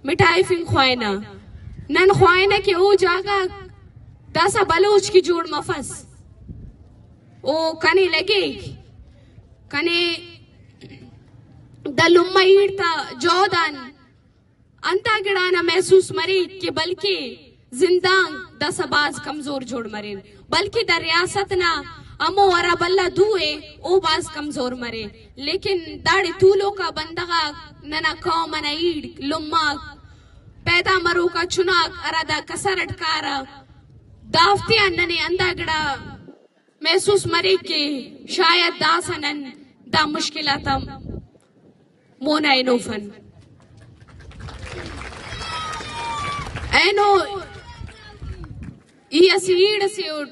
مٹائفنگ خوائنہ۔ نن خوائنہ کہ او جاگہ داسا بلوچ کہ جوڑ مفس۔ او کنے لگیگ، کنے دا لمہ ایڑ تا جہد آن اندا گڑانا محسوس مریک کہ بلکہ زندانک داسا باز کمزور جوڑ مریر، بلکہ دا ریاست نا ہمو ہرا بھلا دو ءِ او باز کمزور مرے۔ لیکن داڑے تولوکا بندغاک، ننا قوم انا ایڑ لمہ پیدا مروکا چناک ہرا دا کسر اٹ کارہ، دافتیان ننے اندا گڑا محسوس مریک کہ شاید داسہ نن دا مشکل آتا مون آ ہنوفن۔ اینو ای اسہ ایڑ اسے اٹ،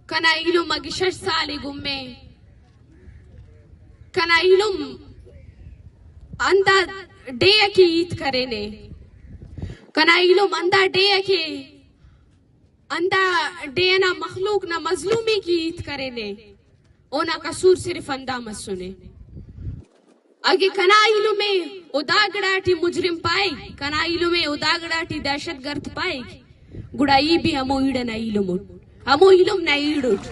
کنا ایلم اگہ شش سال ءِ گمے، کنا ایلم اندا ڈیہہ کہ ہیت کرینے، کنا ایلم اندا ڈیہہ کہ اندا ڈیہہ نا مخلوق نا مظلومی کہ ہیت کرینے، اونا قصور صرف اندا مسنے۔ اگہ کنا ایلم ءِ او دا گڑاٹی مجرم پائک، کنا ایلم ءِ او دا گڑاٹی دہشت گرد پائک، گڑا ای بھی ہمو ایڑ انا ایلم اٹ، ہمو ایلم نا ایڑ اٹ۔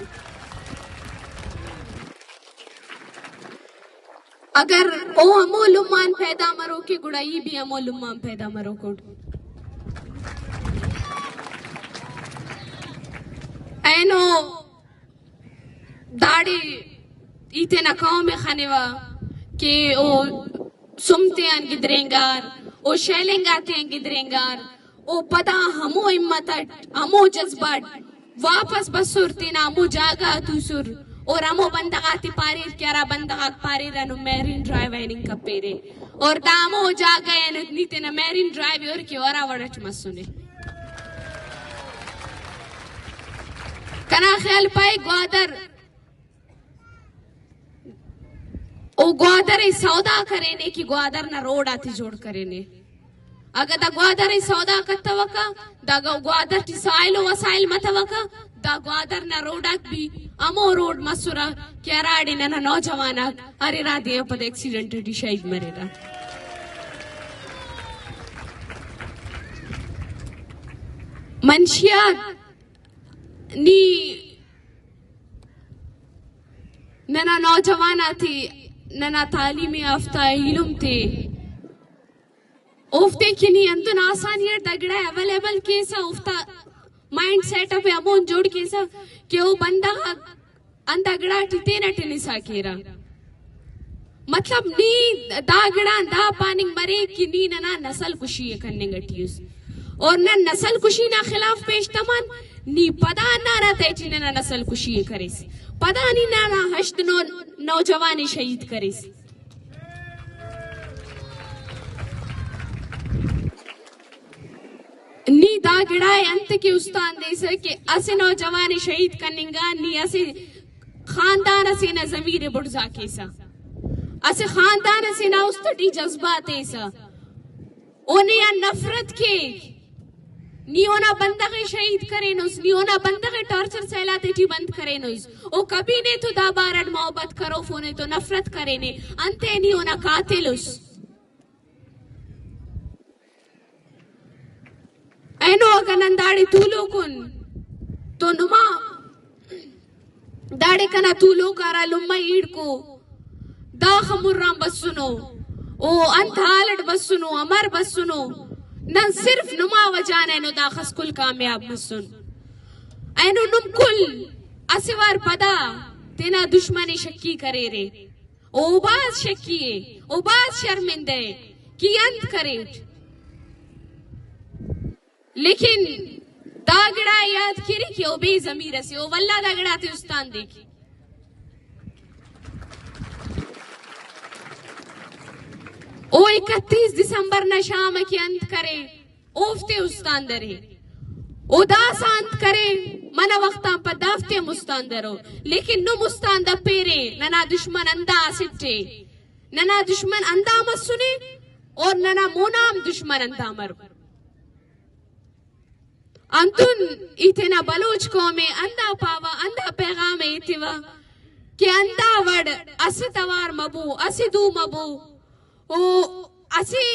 اگر او ہمو لمہ آن پیدا مروکے، گڑا ای بھی ہمو لمہ آن پیدا مروک اٹ۔ اینو داڑے ای تینا قوم ءِ خنوہ کہ او سم تیان گدرینگار، او شیلنگ آتیان گدرینگار، او پدا ہمو ہمت اٹ، ہمو جذبہ اٹ واپس بسر، تینا ہمو جاگہ آ توسر، اور ہمو بندغ آتے پاریر کہ ہرا بندغ آک پاریرہ نم میرین ڈرائیو آ ہننگ کپیرے، اور دا ہمو جاگہ آ نی تینا میرین ڈرائیو ءِ ہر کہ ہرا وڑ اٹ مسنے۔ کنا خیال پائے گوادر، او گوادر ءِ سودا کرینے کہ گوادر نا روڈ آتے جوڑ کرینے۔ اگہ دا گوادر ءِ سودا کتوکا، دا گ-، گوادر ٹی ساحل و وسائل متوکا، دا گوادر نا روڈ آک بھی ہمو روڈ مسرہ کہ ہراڑے ننا نوجوان آک ہر ارا دے آن پد ایکسیڈنٹ ٹی شہید مریرہ۔ منشیات نی ننا نوجوان آتے، ننا تعلیم یافتہ ایلم تے، اوفتے کہ نی ہندن آسانی اٹ دا گڑا اویلیبل کیسہ، اوفتا مائنڈ سیٹ اپ ہمون جوڑ کیسہ کہ او بندغ آک اندا گڑاٹی تینا ٹنسا کیرہ۔ مطلب نی دا گڑان دا پاننگ مریک کہ نی ننا نسل کشی ءِ کننگ اٹی اس، اور نن نسل کشی نا خلاف پیش تمان، نی پدا ہندا تیٹی ننا نسل کشی ءِ کریس، پدا نی ننا ہشت نو نوجوان ءِ شہید کریس۔ نی دا گڑا ءِ انت کہ استان دیسہ کہ اسہ نوجوان ءِ شہید کننگ آن نی اسہ خاندان اسے نا ضمیر ءِ بڑزا کیسہ، اسہ خاندان اسے نا است ٹی جذبہ تیسہ، اونے آن نفرت کیک۔ نی اونا بندغ ءِ شہید کرینس، نی اونا بندغ ءِ ٹارچر سیل آتیٹی بند کرینس، او کبھی نے تو دا بار اٹ محبت کروف، اونے تو نفرت کرینے، انتئے نی اونا قاتل اس۔ اینو اگہ نن داڑے تولوکن تو نما داڑے کنا تولوک آ ہرا لمہ ایڑکو داخہ مر آن بسنو، او انت حال اٹ بسنو، امر بسنو، نن صرف نما وجہ نا اینو داخس کل کامیاب مسن۔ اینو نم کل اسہ وار پدا تینا دشمن ءِ شکی کریرے۔ او بھاز شکی ءِ، او بھاز شرمندہ ءِ کہ انت کریٹ۔ لیکن دا گڑا یاد کرے کہ او بے ضمیر اسے، او ولدا دا گڑاتے استان دیک۔ او اکتیس دسمبر نا شام کہ انت کرے، اوفتے استان درے۔ او داسہ انت کرے، منہ وخت آن پد دافتے ہم استان درو۔ لیکن نم استان دپیرے، ننا دشمن اندا اسٹ ءِ، ننا دشمن اندا مسنے اور ننا مونا ہم دشمن اندا مرو۔ انتون ای تینا بلوچ قوم ءِ اندا پاوہ، اندا پیغام ءِ ایتیوہ کہ اندا وڑ اسہ توار مبو، اسہ دو مبو۔ او اسہ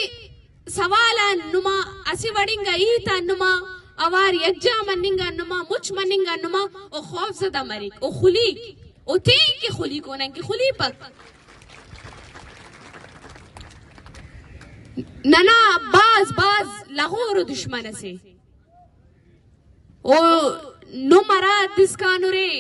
سوال آن نما، اسہ وڑ انگا ہیت آن نما، اوار یکجا مننگ آن نما، مچ مننگ آن نما، او خوف زدہ مریک، او خلیک، او تین کہ خلیک، او نن کہ خلیپک۔ ننا باز باز لغور و دشمن اسے۔ او نم ہرا دسکانرے،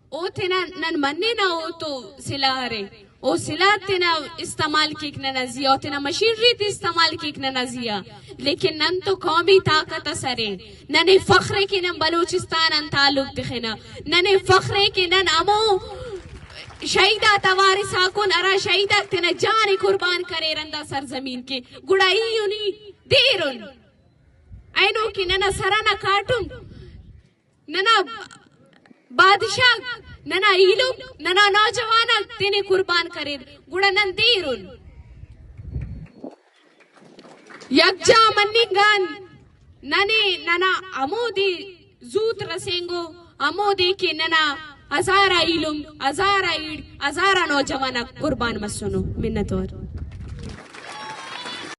او تینا نن مننہ او تو سلاح ارے۔ او سلاح تینا استعمال کیک ننا زی آ، او تینا مشینری تے استعمال کیک ننا زی آ۔ لیکن نن تو قومی طاقت اس ارے۔ ننے فخر اے کہ نن بلوچستان آن تعلق تخنہ۔ ننے فخر اے کہ نن ہمو شہید آتا وارث آکن، ہرا شہید آک تینا جان ء قربان کریر ہندا سرزمین کہ۔ گڑا ای ہنی دیر ان۔ اینو کہ ننا سرا نا کاٹم، ننا بادشاہ، ننا ایلم، ننا نوجواناک تینے قربان کریر، گڑا نن دیر ان۔ یکجا مننگ آن ننے ننا ہمودے زوت رسینگو، ہمودے کہ ننا ہزارہ ایلم، ہزارہ ایڑ، ہزارہ نوجواناک قربان مسنو۔ منت وار۔